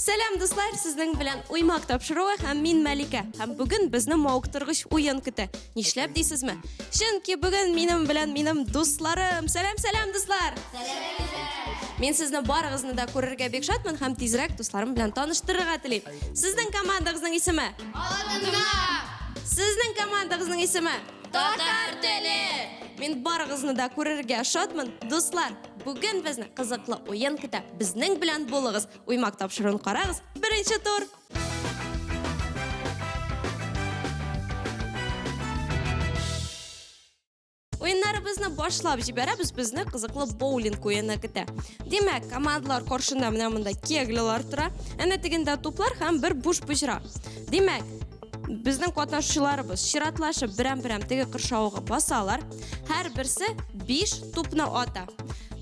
Сәлам, дуслар! Сезнең белән Уймак тапшыруы һәм мин Мәликә. Һәм бүген безне мавыктыргыч уен көтә. Нишләп дисезме? Чөнки бүген минем белән минем дусларым. Сәлам, сәлам, дуслар! Мин сезне барыгызны да күрергә бик шатмын һәм тизрәк дусларым белән таныштырырга телим. Сезнең командагызның исеме? Адымнар! Сезнең командагызның исеме? Татар теле! Мин барыгызны да күрергә шатмын. Дуслар, бүген безне кызыклы уен көтә. Безнең белән булыгыз. Уймак тапшыруын карагыз. Беренче тур. Уеннарыбызны башлап җибәрәбез, безне кызыклы боулинг уены көтә. Димәк, командалар каршында менә монда кеглялар тора, әнә тегендә туплар һәм бер буш боҗра. Димәк, безнең катнашучыларыбыз чиратлашып берәм-берәм теге кыршавыга басалар. Һәрберсе 5 тупны ата.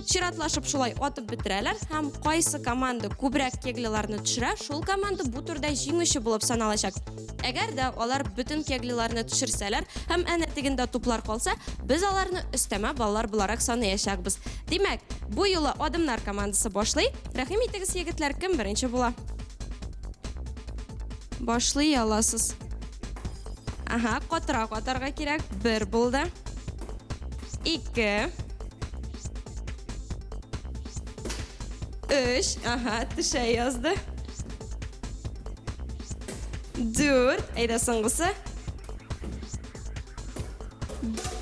Чиратлашып шулай атып бетерәләр һәм кайсы команда күбрәк кеглиларны төшерә, шул команда бу турда җиңүче булып саналачак. Әгәр дә алар бөтен кеглиларны төшерсәләр һәм әнә тегендә туплар калса, без аларны өстәмә баллар буларак санаячакбыз. Димәк, бу юлы Адымнар командасы башлый. Рәхим итегез, егетләр, кем беренче була? Башлый аласыз. Ага, катырак атарга кирәк. Бер булды. Ике. Өч. Ага, төшә язды. Дүрт. Әйдә, соңгысы.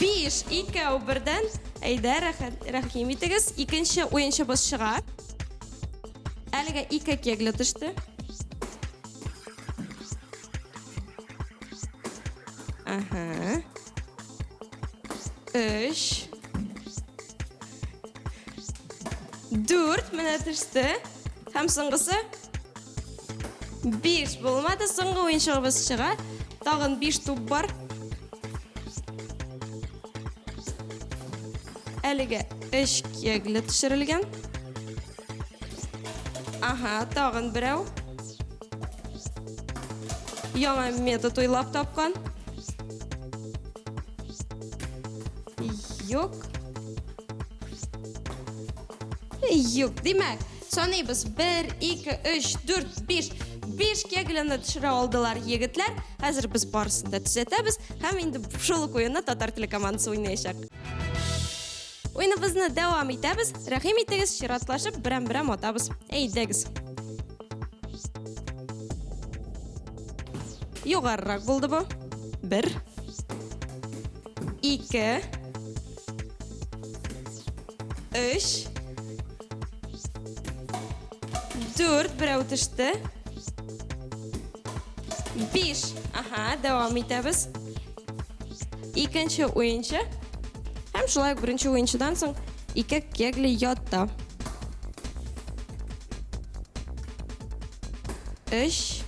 Биш. Икәү бердән. Әйдә, рәхәт, рәхим итегез. Икенче уенчыбыз чыга. Әлегә ике кегли төште. Ага. Өч. Дүрт менә төште. Һәм соңгысы. Биш булмады. Соңгы уенчыгыбыз чыга. Тагын биш туп бар. Әлегә өч кегле төшерелгән. Ага, тагын берәү. Яңа метод уйлап тапкан. Юк. Юк, димәк, саныйбыз. 1, 2, 3, 4, 5. 5 кегляны төшерә алдылар егетләр. Хәзер без барысын да төзәтәбез һәм инде шул ук уенны татар теле командасы уйнаячак. Уеныбызны дәвам итәбез. Рәхим итегез, чиратлашып берәм-берәм атабыз. Әйдәгез. Югарырак булды бу. Бер. Ике. Өч. Дүрт. Берәү төште. Биш. Ага, дәвам итәбез. Икенче уенчы. Һәм шулай ук беренче уенчыдан соң ике кегли ятты. Өч.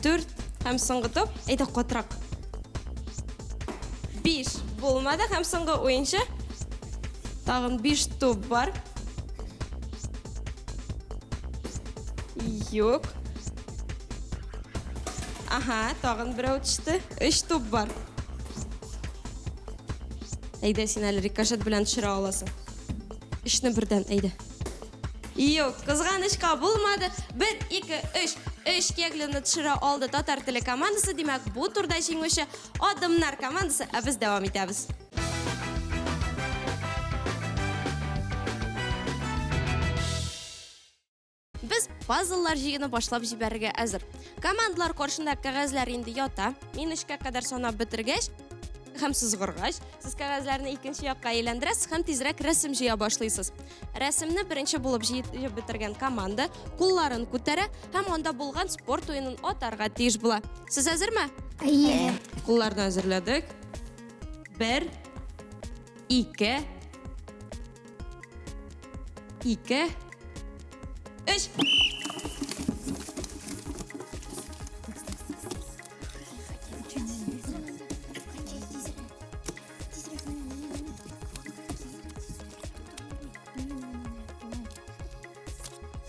Дүрт. Һәм соңгы топ. Әйдә, катырак. Биш. Булмады. Һәм соңгы уенчы. Тагын биш туп бар. Юк. Ага, тагын берәү төште. Өч туп бар. Әйдә, син әле рикошет белән төшерә аласың. Өчне бердән, әйдә. Юк, кызганычка булмады. Бер, ике, өч. Өч кеглины төшерә алды татар теле командасы. Димәк, бу турда җиңүче Адымнар командасы, ә без дәвам итәбез. Без пазллар җыены башлап җибәрергә әзер. Командалар каршында кәгазьләр инде ята. Мин өчкә кадәр санап бетергәч һәм сызгыргач, сез кәгазьләрне икенче якка әйләндерәсез һәм тизрәк рәсем җыя башлыйсыз. Рәсемне беренче булып җыеп бетергән команда кулларын күтәрә һәм анда булган спорт уенын атарга тиеш була. Сез әзерме? Әйе. Кулларны әзерләдек. Бер, ике, ике, өч.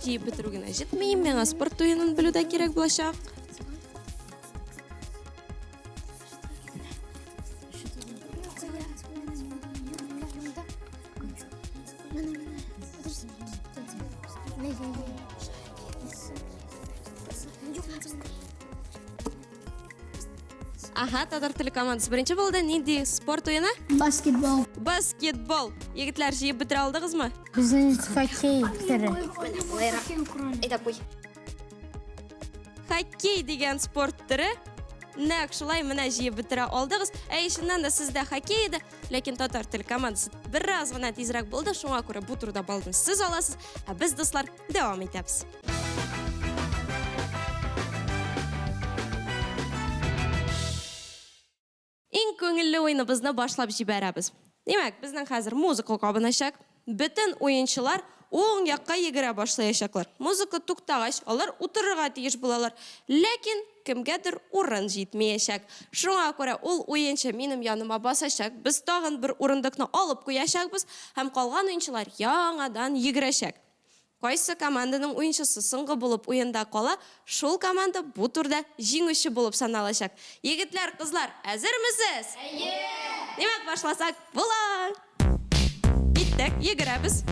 Җыеп бетерү генә җитми, миңа спорт уенын белү дә кирәк булачак. Аһа, татар теле командасы беренче булды. Нинди спорт уены? Баскетбол. Баскетбол. Егетләр, җыеп бетерә алдыгызмы? Безнең хоккей төре. Әйдә куй. Хоккей дигән спорт төре. Нәкъ шулай менә җыеп бетерә алдыгыз. Әй, чыннан да сездә хоккей иде, ләкин татар теле командасы бераз гына тизрәк булды, шуңа күрә бу турыда баллны сез аласыз, ә без, дуслар, дәвам итәбез. Иң күңелле уеныбызны башлап җибәрәбез. Димәк, безнең хәзер музыка кабыначак. Бөтен уенчылар уң якка йөгерә башлаячаклар. Музыка туктагач, алар утырырга тиеш булалар. Ләкин кемгәдер урын җитмәячәк. Шуңа күрә ул уенчы минем яныма басачак. Без тагын бер урындыкны алып куячакбыз һәм калган уенчылар яңадан йөгерәчәк. Кайсы команданың уенчысы соңгы булып уенда кала, шул команда бу турда җиңүче булып саналачак. Егетләр, кызлар, әзермесез? Әйе! Димәк, башласак була! Киттек, йөгерәбез.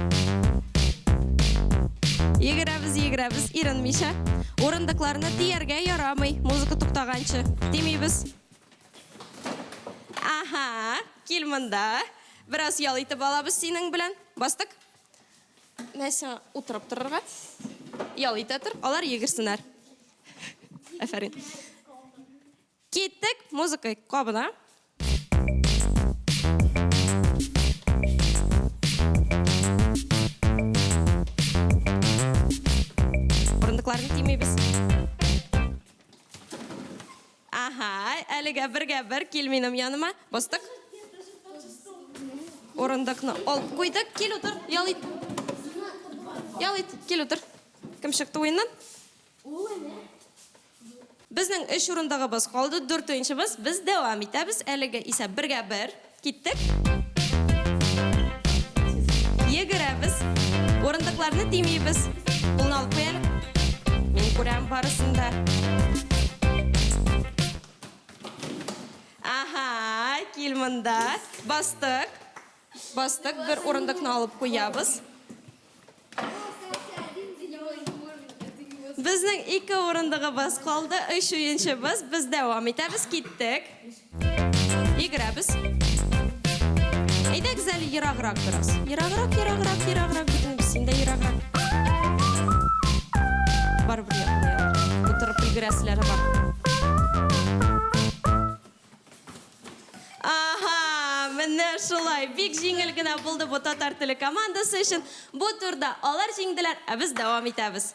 Йөгерәбез, йөгерәбез, иренмичә. Урындыкларны тияргә ярамый, музыка туктаганчы. Тимибез. Аһа, кил монда. Бераз ял итеп алабыз синең белән. Бастык. Менә сиңа утырып торырга. Ял итә тор, алар йөгерсеннәр. Афәрин. Киттек, музыка кабына. Урындыкларны тимибез. Аһа, әлегә бергә бер кил минем яныма. Бастык. Урындыкны алып куйдык. Кил утыр, ял ит. Ял ит, кил утыр. Кем чыкты уеннан? Безнең өч урындыгыбыз калды, дүрт уенчыбыз. Без дәвам итәбез. Әлеге исә бергә бер. Киттек. Йөгерәбез. Урындыкларны тимибез. Кулны алып куй әле. Мин күрәм барысын да. Аһа, кил монда. Бастык. Бастык, бер урындыкны алып куябыз. Безнең ике урындыгыбыз калды, өч уенчыбыз. Без дәвам итәбез, киттек. Йөгерәбез. Әйдәгез әле ераграк бераз. Ераграк, ераграк, ераграк, бөтенебез син дә ераграк. Барыбер якынаялар. Утырып өлгерәселәре бар. Аһа, менә шулай. Бик җиңел генә булды бу татар теле командасы өчен. Бу турда алар җиңделәр, ә без дәвам итәбез.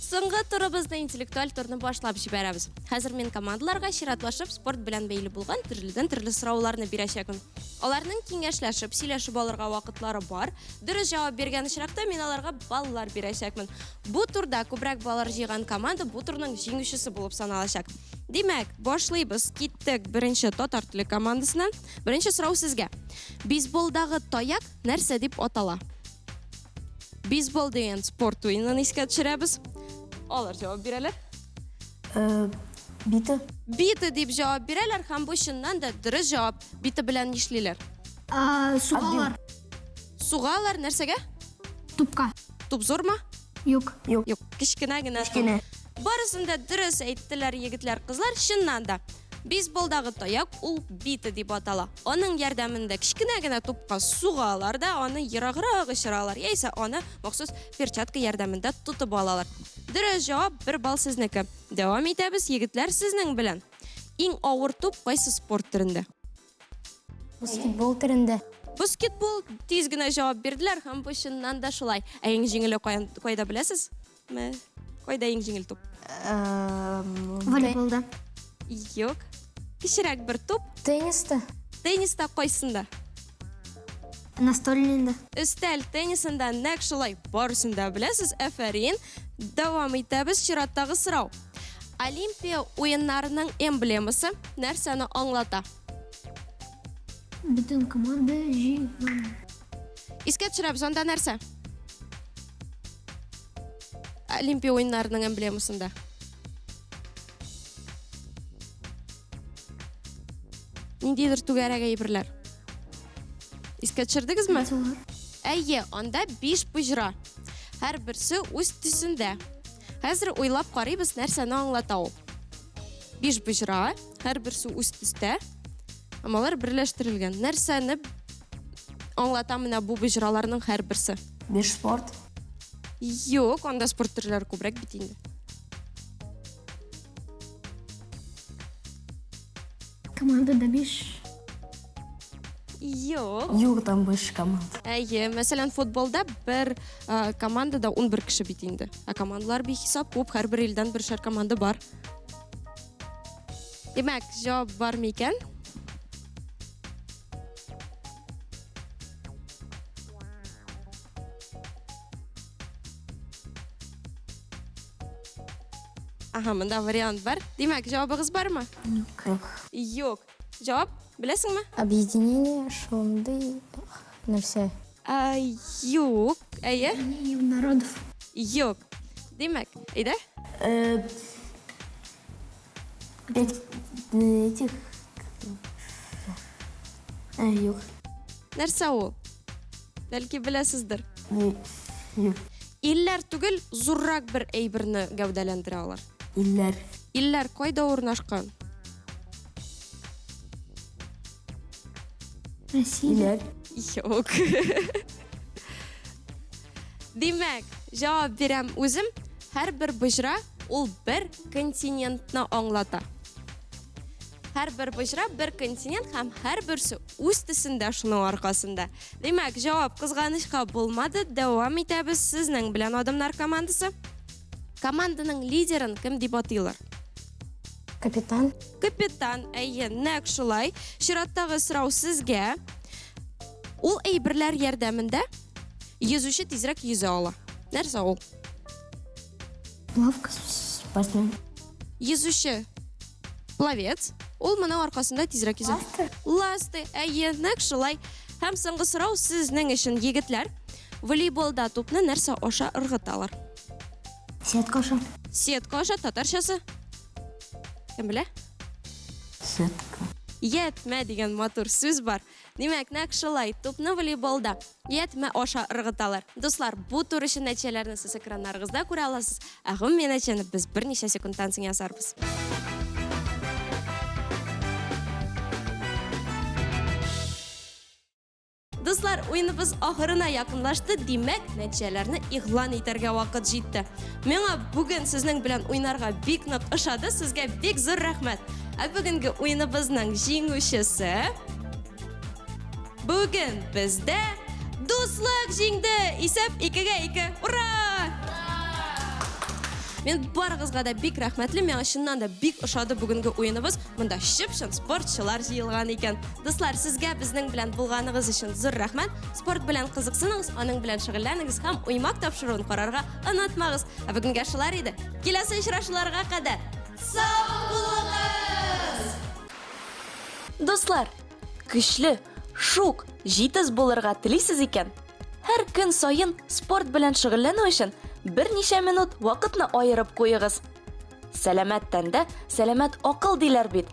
Соңгы турыбызны интеллектуаль турны башлап җибәрәбез. Хәзер мин командаларга чиратлашып спорт белән бәйле булган төрледән-төрле сорауларны бирәчәкмен. Аларның киңәшләшеп, сөйләшеп алырга вакытлары бар. Дөрес җавап биргән очракта мин аларга баллар бирәчәкмен. Бу турда күбрәк баллар җыйган команда бу турның җиңүчесе булып саналачак. Димәк, башлыйбыз. Киттек беренче татар теле командасыннан. Беренче сорау сезгә. Бейсболдагы таяк нәрсә дип атала? Бейсбол дигән спорт уенын искә төшерәбез. Алар җавап бирәләр. Э, бита. Бита дип җавап бирәләр һәм бу чыннан да дөрес җавап. Бита белән нишлиләр? Сугалар. Сугалар нәрсәгә? Тупка. Туп зурмы? Юк. Юк. Юк, кечкенә генә туп. Кечкенә. Барысын да дөрес әйттеләр егетләр, кызлар, чыннан да. Бейсболдагы таяк ул бита дип атала. Аның ярдәмендә кечкенә генә тупка сугалар да, аны ераграк очыралар, яисә аны махсус перчатка ярдәмендә тотып алалар. Дөрес җавап бер балл сезнеке. Дәвам итәбез, егетләр, сезнең белән. Иң авыр туп кайсы спорт төрендә? Баскетбол төрендә. Баскетбол тиз генә җавап бирделәр һәм бу чыннан да шулай. Ә иң җиңеле каян, кайда беләсез? Мә, кайда иң җиңел туп? Волейболда. Юк. Кечерәк бер туп. Тенниста. Тенниста кайсында? Настольныйда. Өстәл теннисында нәкъ шулай. Барысын да беләсез. Әфәрин. Дәвам итәбез. Чираттагы сорау. Олимпия уеннарының эмблемасы нәрсәне аңлата? Бөтен команда җыйган. Искә төшерәбез, анда нәрсә? Олимпия уеннарының эмблемасында. Ниндидер түгәрәк әйберләр. Искә төшердегезме? Әйе, анда 5 боҗра. Һәрберсе үз төсендә. Хәзер уйлап карыйбыз, нәрсәне аңлата ул. 5 боҗра, һәрберсе үз төстә. Һәм алар берләштерелгән. Нәрсәне аңлата менә бу боҗраларның һәрберсе? 5 спорт. Юк, анда спорт төрләре күбрәк бит инде. Командада 5. Юк. Юк, там больше команд. Әйе, мәсәлән, футболда бер э, командада 11 кеше бит инде. Ә командалар бихисап күп, һәрбер илдән бершәр команда бар. Димәк, җавап бар микән? Ага, монда вариант бар. Димәк, җавабыгыз бармы? Юк. Юк. Җавап беләсеңме? Объединение шундый нәрсә. Ә, юк. Әйе? Народов. Юк. Димәк, әйдә. Э, пять этих... Э, юк. Нәрсә ул? Бәлки беләсездер. Юк. Илләр түгел, зуррак бер әйберне гәүдәләндерә алар. Илләр. Илләр кайда урнашкан? Россия. Илләр. Юк. Димәк, җавап бирәм үзем. Һәрбер боҗра ул бер континентны аңлата. Һәрбер боҗра бер континент һәм һәрберсе үз төсендә шуның аркасында. Димәк, җавап кызганычка булмады. Дәвам итәбез сезнең белән Адымнар командасы. Команданың лидерын кем дип атыйлар? Капитан. Капитан, әйе, нәкъ шулай. Чираттагы сорау сезгә. Ул әйберләр ярдәмендә йөзүче тизрәк йөзә ала. Нәрсә ул? Плавка. Спортсмен. Йөзүче пловец. Ул моның аркасында тизрәк йөзә. Ласты. Ласты, әйе, нәкъ шулай. Һәм соңгы сорау сезнең өчен, егетләр. Волейболда тупны нәрсә аша ыргыталар? Сетка аша. Сетка аша, татарчасы? Кем белә? Сетка. Ятмә дигән матур сүз бар. Димәк, нәкъ шулай, тупны волейболда ятмә аша ыргыталар. Дуслар, бу тур өчен нәтиҗәләрне сез экраннарыгызда күрә аласыз. Ә гомуми нәтиҗәне без берничә секундтан соң ясарбыз. Дуслар, уеныбыз ахырына якынлашты, димәк, нәтиҗәләрне игълан итәргә вакыт җитте. Миңа бүген сезнең белән уйнарга бик нык ошады, сезгә бик зур рәхмәт. Ә бүгенге уеныбызның җиңүчесе Бүген бездә дуслык җиңде! Исәп 2-гә 2. Ура! Мин барыгызга да бик рәхмәтле. Миңа чыннан да бик ошады бүгенге уеныбыз. Монда чып-чын спортчылар җыелган икән. Дуслар, сезгә безнең белән булганыгыз өчен зур рәхмәт. Спорт белән кызыксыныгыз, аның белән шөгыльләнегез һәм уймак тапшыруын карарга онытмагыз. Ә бүгенгә шулар иде. Киләсе очрашуларга кадәр сау булыгыз! Дуслар, көчле, шук, җитез булырга телисез икән, һәр көн саен спорт белән шөгыльләнү өчен берничә минут вакытны аерып куегыз. Сәламәт тәндә сәламәт акыл диләр бит.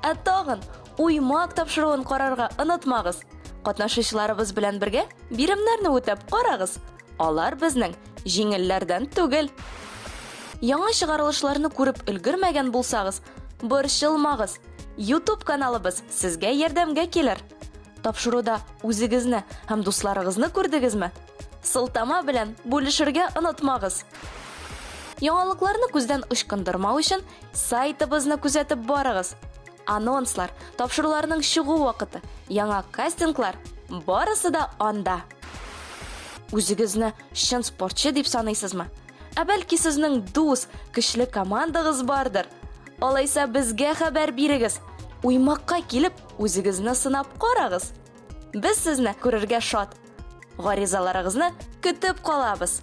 Ә тагын уймак тапшыруын карарга онытмагыз. Катнашучыларыбыз белән бергә биремнәрне үтәп карагыз. Алар безнең җиңелләрдән түгел. Яңа чыгарылышларны күреп өлгермәгән булсагыз, борчылмагыз. YouTube каналыбыз сезгә ярдәмгә килер. Тапшыруда үзегезне һәм дусларыгызны күрдегезме? Сылтама белән бүлешергә онытмагыз. Яңалыкларны күздән ычкындырмау өчен сайтыбызны күзәтеп барыгыз. Анонслар, тапшыруларның чыгу вакыты, яңа кастинглар барысы да анда. Үзегезне чын спортчы дип саныйсызмы? Ә бәлки сезнең дус, көчле командагыз бардыр? Алайса безгә хәбәр бирегез. Уймакка килеп, үзегезне сынап карагыз. Без сезне күрергә шат. Гаризаларыгызны көтеп калабыз.